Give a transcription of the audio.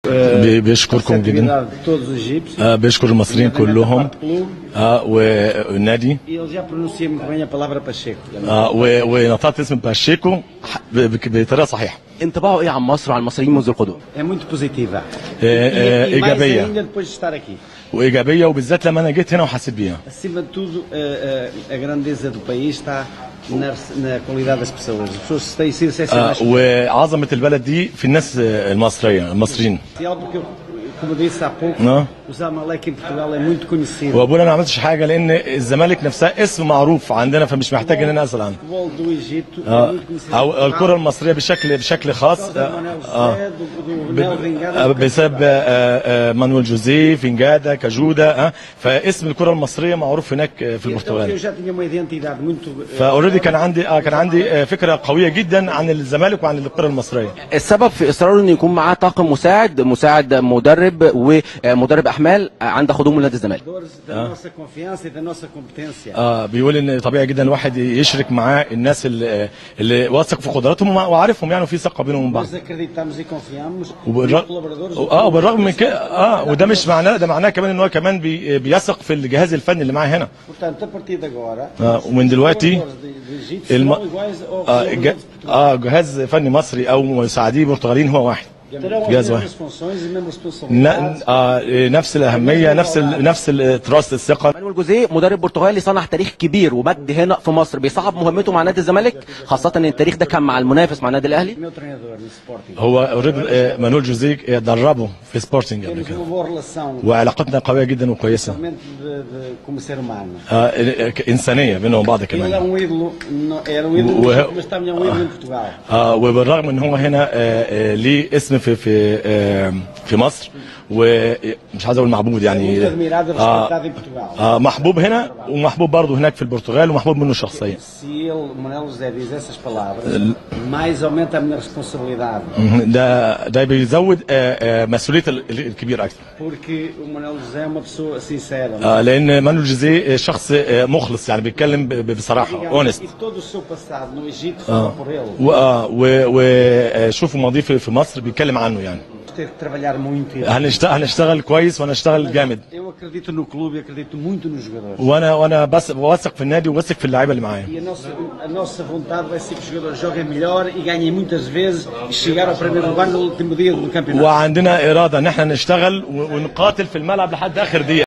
بيشكركم جدا، بيشكر المصريين كلهم والنادي. ونطقت اسم باشيكو بطريقة صحيحه. انطباعه ايه عن مصر وعن المصريين منذ القدوم؟ ايجابية وايجابية، وبالذات لما انا جيت هنا وحسيت بيها. Acima de tudo, a grandeza do país está na qualidade das pessoas. As pessoas têm sido excepcionais. وعظمه البلد دي في الناس المصرية، المصريين. Como disse há pouco, o Zamalek em Portugal é muito conhecido. وابونا انا ما عملتش حاجة لان الزمالك نفسها اسم معروف عندنا، فمش محتاج ان انا اسال عنه. او الكره المصرية بشكل خاص بسبب مانويل جوزيه، فينجادا، كاجودا، فاسم الكره المصرية معروف هناك في البرتغال. ف already كان عندي فكرة قوية جدا عن الزمالك وعن الكره المصرية. السبب في اصراره انه يكون معاه طاقم مساعد مدرب ومدرب احمال عند قدومه لنادي الزمالك. بيقول ان طبيعي جدا الواحد يشرك معاه الناس اللي واثق في قدراتهم وعارفهم، يعني وفي ثقة بينهم وبين بعض. وبالرغم من كده وده مش معناه، ده معناه كمان ان هو كمان بيثق في الجهاز الفني اللي معاه هنا. ومن دلوقتي جهاز فني مصري او مساعديه برتغاليين هو واحد. جهاز واحد، نفس الأهمية، نفس التراث، الثقة. مانويل جوزيه مدرب برتغالي صنع تاريخ كبير ومجد هنا في مصر، بيصعب مهمته مع نادي الزمالك، خاصة ان التاريخ ده كان مع المنافس مع النادي الأهلي. هو مانويل جوزيه دربه في سبورتنج قبل كده، وعلاقتنا قوية جدا وكويسة، إنسانية بينهم وبعض كمان. وبالرغم ان هو هنا ليه اسم في في في مصر، ومش عايز اقول معبود يعني، محبوب هنا ومحبوب برضه هناك في البرتغال، ومحبوب منه شخصيا. ده بيزود مسؤولية الكبير اكثر. لان مانويل جوزيه شخص مخلص، يعني بيتكلم بصراحة، honest. وشوفوا ماضيه في مصر بيتكلم عنه يعني. هنشتغل كويس وهنشتغل جامد. وانا بس واثق في النادي وواثق في اللعيبة اللي معايا. وعندنا اراده ان احنا نشتغل ونقاتل في الملعب لحد اخر دقيقة.